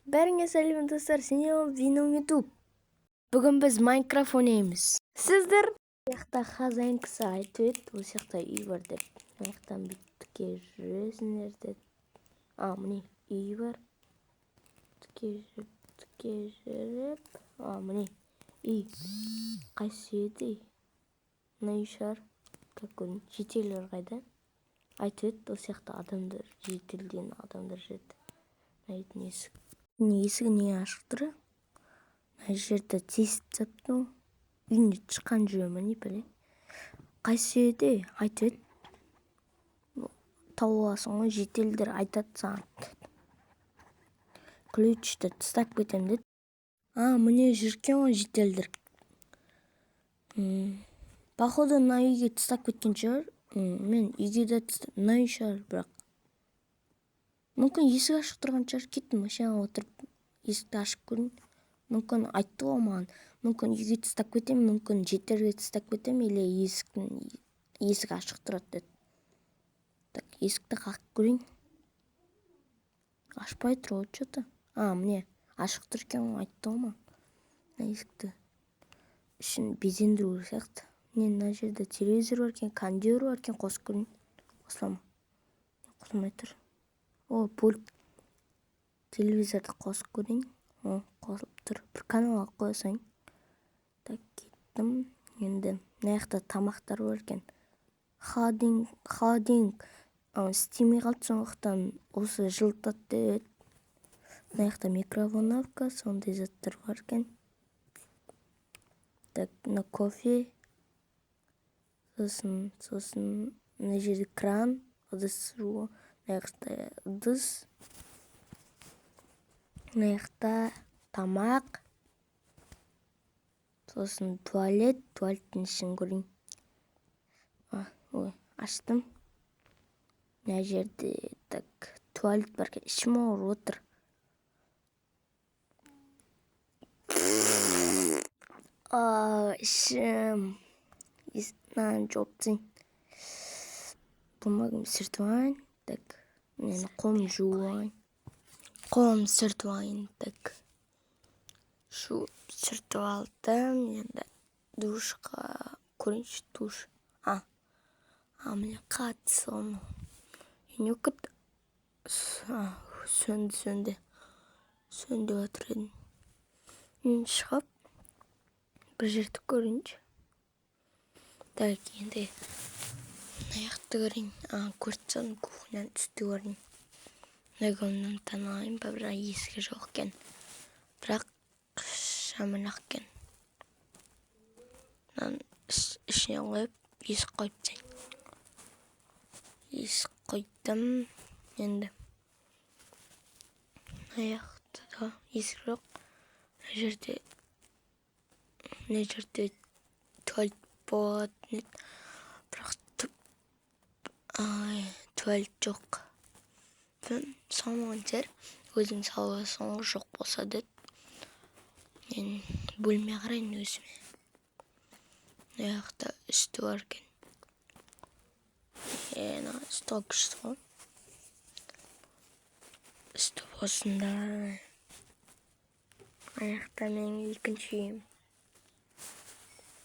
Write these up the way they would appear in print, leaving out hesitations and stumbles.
Бәріңе сәлем, достар, сенен Вином Ютуб. Бүгін біз Майнкрафт ойнаймыз. Сіздер жақта хозяин кісі айтып еді, осы жақта үй бар деп. Мына жақтан бүйтіп тіке жүресіңдер деді. А, міне үй бар. Тіке жүріп, тіке жүріп. А, міне үй. Қайсы еді? Мына үй шығар. Как көрін. Жителдер қайда? Айтып еді, осы жақта адамдар, жителден адамдар жүреді. Мына үйдің есік. Есігі не ашық тұр? Мына жерді тесіп тастапты ғой. Үйінде тышқан жүре ма, не пәле? Қайсы еді? Айтып еді. Тауып аласың ғой, жителдер айтады саған. Ключті тастап кетемін деді. А, міне жүр екен ғой жителдер. Походу, мына үйге тастап кеткен шығар. Мен үйге де мына үй шығар, бірақ. Мүмкін, есік ашық тұрған шығар. Кеттім, машинаға отырып есікті ашып көрейін. Мүмкін, айтты ғой маған. Мүмкін, үйге тастап кетемін, мүмкін, жителге тастап кетемін или есіктің есік ашық тұрады деді. Так, есікті қағып көрейін. Ашпай тұр ғой что-то. А, міне, ашық тұр екен ғой, айтты ғой маған. Мына есікті ішін безендіру сияқты. Міне, мына жерде телевизор бар екен, кондер бар екен, қосып көрейін. Қосыла ма? Қосылмай тұр. О, пульт. Телевизорды қосып көрейін. О, қосылып тұр. Бір каналға қоя салайын. Так, кеттім. Енді мына жақта тамақтар бар екен. Холодильник істемей қалды, сондықтан осы жылытады деп еді. Мына жақта микроволновка, сондай заттар бар екен. Так, мына кофе. Сосын мына жерде кран, ыдыс жуу. Мына жақта ыдыс. Мына жақта тамақ. Сосын туалет, туалеттің ішін көрейін. Ой, аштым. Мына жерде, так, туалет бар екен. Ішім ауырып отыр. А, ішім. Мынаны жауып тастайын. Бумагамды сүртіп алайын. Так, мені қолымды жуып алайын. Қолымды сүртіп алайын. Так. Жуып сүртіп алдым. Енді душқа көрейінші, душ. А, а, міне, қатты соны. Не болып кетті? Сөнді, сөнді. Сөнді деп жатыр едім. Енді шығып бір жерді көрейінші. Так, енді мына жақты көрейін. А, көріп тастадым, кухняның үсті көрейін. Мына комнатаны алайын ба, бірақ есігі жоқ екен. Бірақ жаман-ақ екен. Мынаны ішіне қойып, есік қойып тастайын. Есік қойдым. Енді мына жақта да есік жоқ. Мына жерде туалет болатын еді. Бірақ ай, туалет жоқ. Салмаған шығар. Өзің салып аласың ғой, жоқ болса деді. Мен бөлме қарайын өзіме. Мына жақта үсті бар екен. Е, мына стол күшті ғой. Үсті осындай. Ана жақта менің екінші үйім.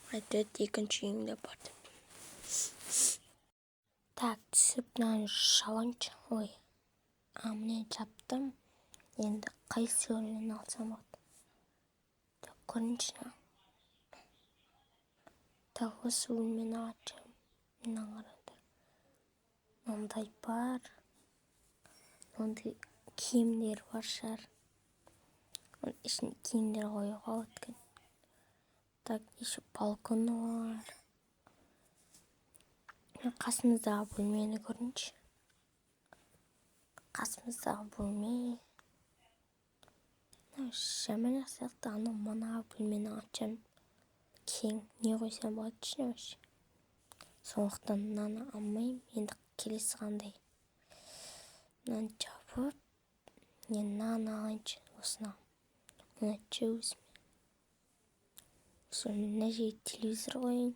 Айтады, екінші үйің де бар деп. Так, түсіп мынаны шалайыншы. Ой. А, міне, жаптым. Енді қайсы бөлмені алсам болады? Так, көрейінші. Так, осы бөлмені алатын. Мына қараңдар. Мынандай бар. Мынандай киімдер бар шығар. Оның ішіне киімдер қоюға болады екен. Так, еще балконы бар. Қасымыздағы бөлмені көрейінші. Қасымыздағы бөлме. Жаман сияқты, анау мына бөлмені ашамын. Кең, не қойсам болады ішіне вообще. Сондықтан мынаны алмаймын. Енді келесі қандай? Мынаны жауып, не, мынаны алайыншы, осыны. Ұнатшы өзіме. Сосын мына жерге телевизор қояйын.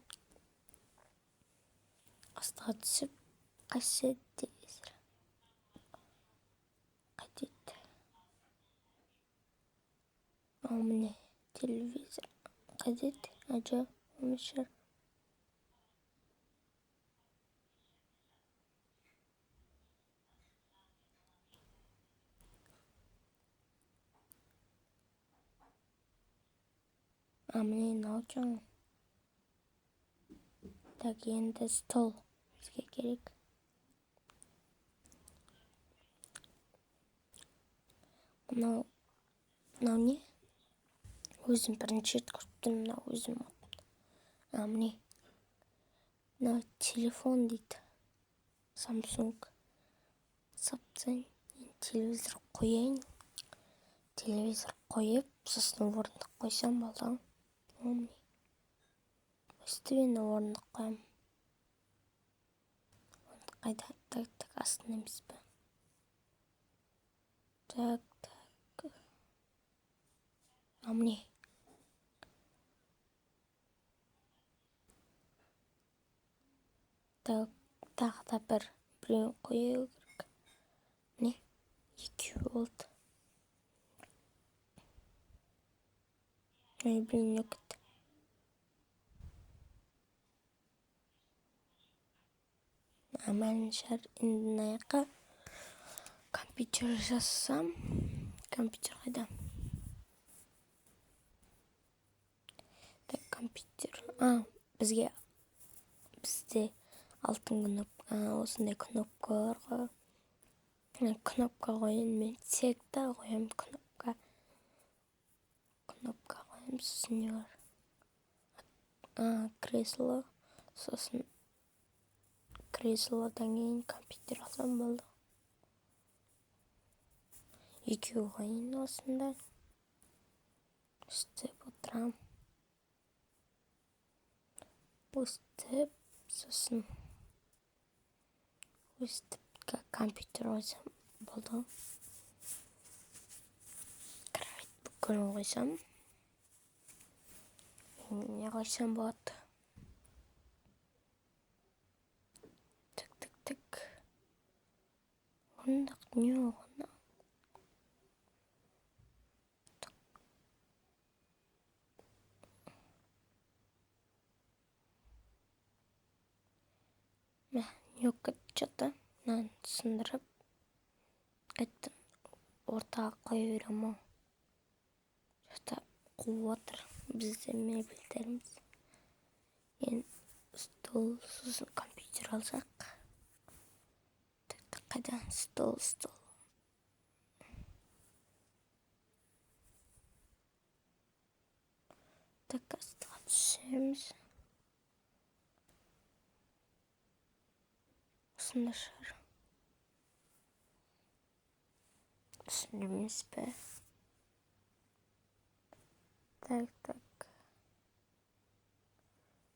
Астыға түсіп, қайсы телевизор? Қайтеді? Міне, телевизор қайда еді? А, жоқ, емес шығар. А, міне, мынау екен ғой. Так, енді стол бізге керек. Мынау не? Өзім бірінші рет көріп тұрмын, мынау өзім. А, міне. Мынау телефон дейді. Samsung. Сапсаң, телевизор қояйын. Телевизор қойып, сосын орындық қойсам болды. О, міне. Өстіп енді орындық қоямын. Орындық қайда? Так, так, астында емес пе? Так, так. А, міне. Так, тағы да біреуін қою керек. Міне, екеуі болды. Ой, блин, не кетті. Нормально шығар. Енді мына жаққа компьютер жасасам. Компьютер қайда? Так, компьютер. А, бізде алтын кнопка, осындай кнопкалар ғой. Кнопка қояйын мен, всегда қоямын кнопка. Кнопка қоямын, сосын не бар? А, кресло, сосын креслодан кейін компьютер алсам болды. Екеуі қояйын осында. Өстіп отырамын. Өстіп, сосын өстіп компьютер қойсам болды. Кровать бүкілін қойсам. Не қойсам болады? Так, так, так. Орындық не оған? Мә, не болып кетті что-то? Мынаны сындырып, қайтадан ортаға қоя беремін ау. Что-то қуып отыр бізде мебельдеріміз. Енді стол, сосын компьютер алсақ. Так, так, қайда? Стол, стол. Так, астыға түсеміз. Осында шығар. Үстінде емес пе? Так, так.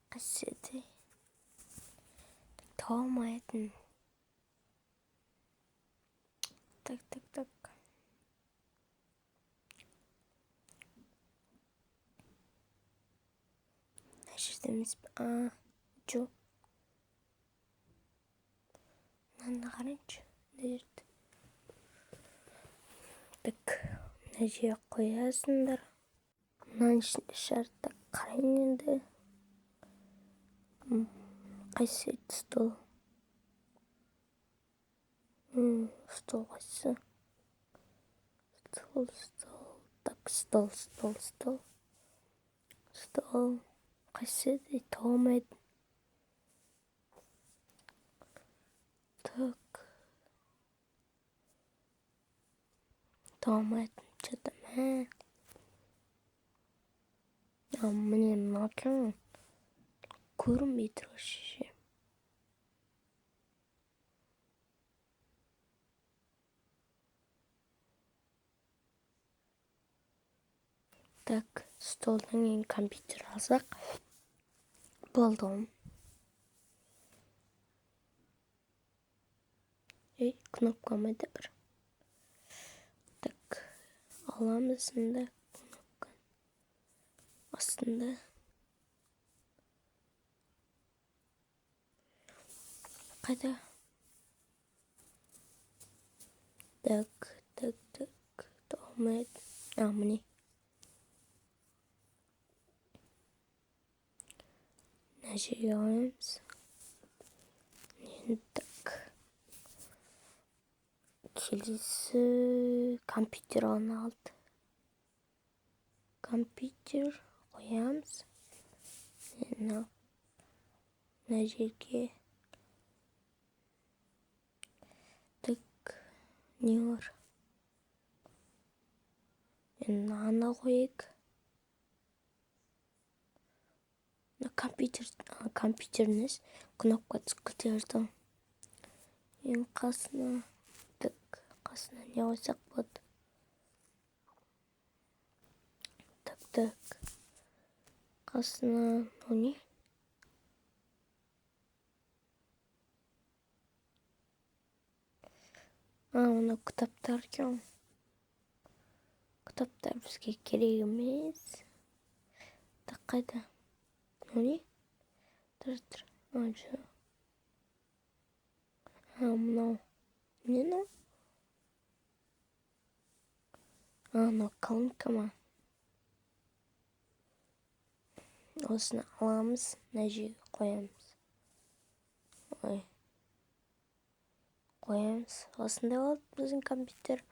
Қайсы еді? Таба алмайтын. Так, так, так. Мына жерде емес пе? А, жоқ. Мынаны қарайыншы. Мына жерде. Так, мына жерге қоясыңдар. Мынаның ішінде шығар. Так, қарайын енді. Қайсы еді стол? Стол қайсы? Стол, стол. Так, стол, стол, стол. Стол. Қайсы еді? Таба алмайтын. Так. Таба алмайтын. Что-то, мә. А, міне мынау екен ғой. Көрінбей тұр вообще. Так, столдан кейін компьютер алсақ болды ғой. Ей, кнопка ма еді бір? Так, аламыз мында кнопка. Астында. Қайда? Так, так, так. Таба алмайды. А, міне. Мына жерге қоямыз. Енді так. Келесі компьютер ғана қалды. Компьютер қоямыз. Енді мына жерге. Так, не бар? Енді мынаны қояйық. Мына компьютер, компьютер емес, кнопка түсіп кете берді. Ең қасына, так, қасына не қойсақ болады? Так, так. Қасына, мынау не? Мынау кітаптар екен. Кітаптар бізге керек емес. Так, қайда? Мынау не? Тұр, тұр. Жоқ. Мынау. Не мынау? Мынау колонка ма? Осыны аламыз, мына жерге қоямыз. Ой. Қоямыз. Осындай болды біздің компьютер.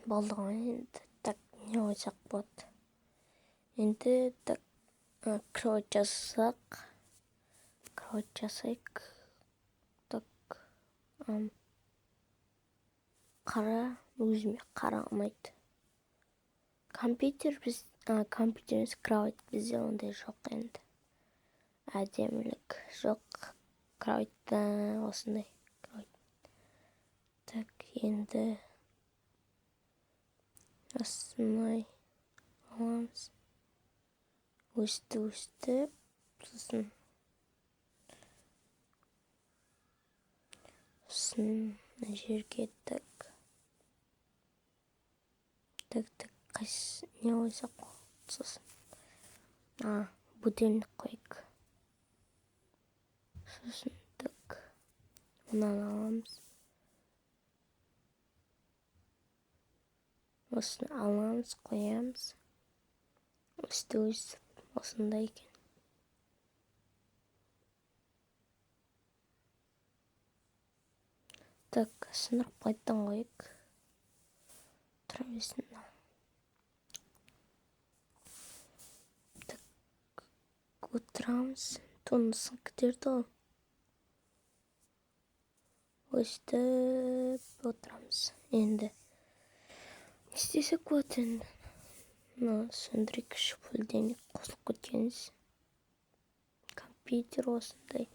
Болды ғой енді. Так, не қойсақ болады? Енді так, кровать жасасақ. Кровать жасайық. Так, қара, өзіме қара ұнайды. Компьютер біз, компьютер емес, кровать бізде ондай жоқ енді. Әдемілік жоқ. Кроватьта осындай кровать. Так, енді осындай аламыз. Өстіп, өстіп, сосын мына жерге так. Так, так, қайсы не қойсақ болады сосын. Будильник қояйық. Сосын так, мынаны аламыз. Осыны аламыз, қоямыз. Өстіп, өстіп, осындай екен. Так, сындырып қайтадан қояйық. Тұра берсін мынау. Так, отырамыз. Тоны сынып кетерді ғой. Өстіп отырамыз. Енді не істесек болады енді? Мына сөндірейікші, будильник қосылып кеткенбіз. Компьютер осындай.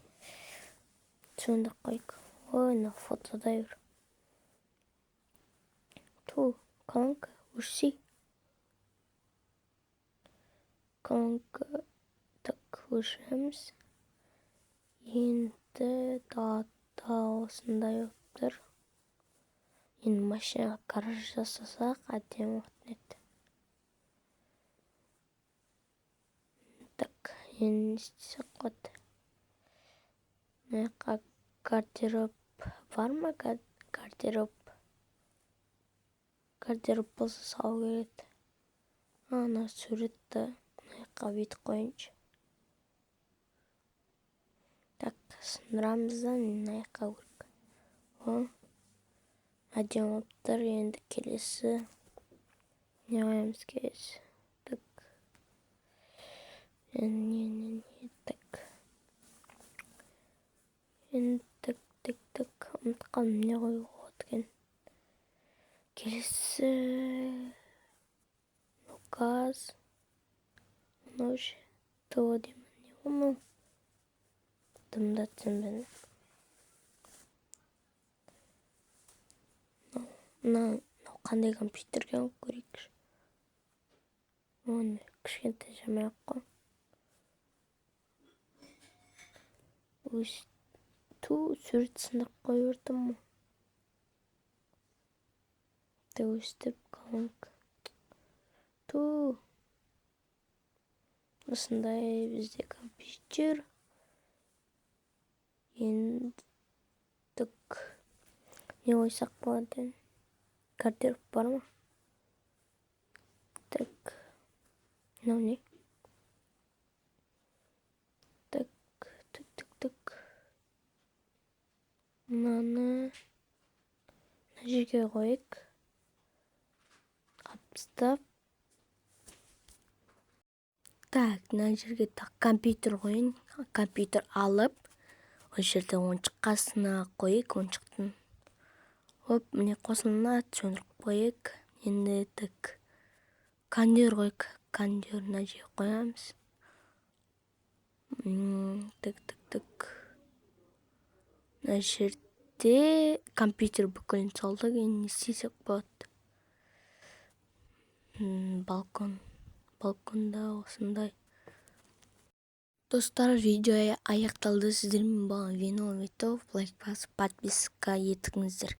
Сөндіріп қояйық. Ой, мына фотодай бір. Ту, колонка өшсей. Колонка так өшіреміз. Енді далада осындай болып тұр. Енді машинаға гараж жасасақ әдемі болатын еді. Так, енді не істесек болады? Мына жаққа гардероб бар ма? Гардероб. Гардероб болса салу керек еді. Ана суретті мына жаққа бүйтіп қояйыншы. Так, сындырамыз да мына жаққа көрейік. О, әдемі болып тұр. Енді келесі не қоямыз келесі? Так. Енді не, не, не, так. Енді так, так, так. Ұмытып қалдым, не қоюға болады екен. Келесі газ. Мынау ше, ТО деймін. Не ол мынау? Дымда түсінбедім. Мынау қандай компьютер екен көрейікші. Оны кішкентай жамай ақ қой. Ту, сурет сындырып қоя бердім ғой. Өстіп колонка. Ту. Осындай бізде компьютер. Енді так, не қойсақ болады енді? Гардероб бар ма? Так, мынау не? Мынаны мына жерге қояйық, алып тастап. Так, мына жерге так компьютер қояйын. Компьютер алып, осы жерде ойыншық қасына қояйық ойыншықтың. Оп, міне, қосылынады. Сөндіріп қояйық енді. Так, кондер қояйық. Кондер мына жерге қоямыз. Так, так, так, мына жерде компьютер бүкілін салдық. Енді не істесек болады? Балкон, балконда осындай. Достар, видео аяқталды. Сіздермен болған Вино Витов. Лайк басып, подписка етіңіздер.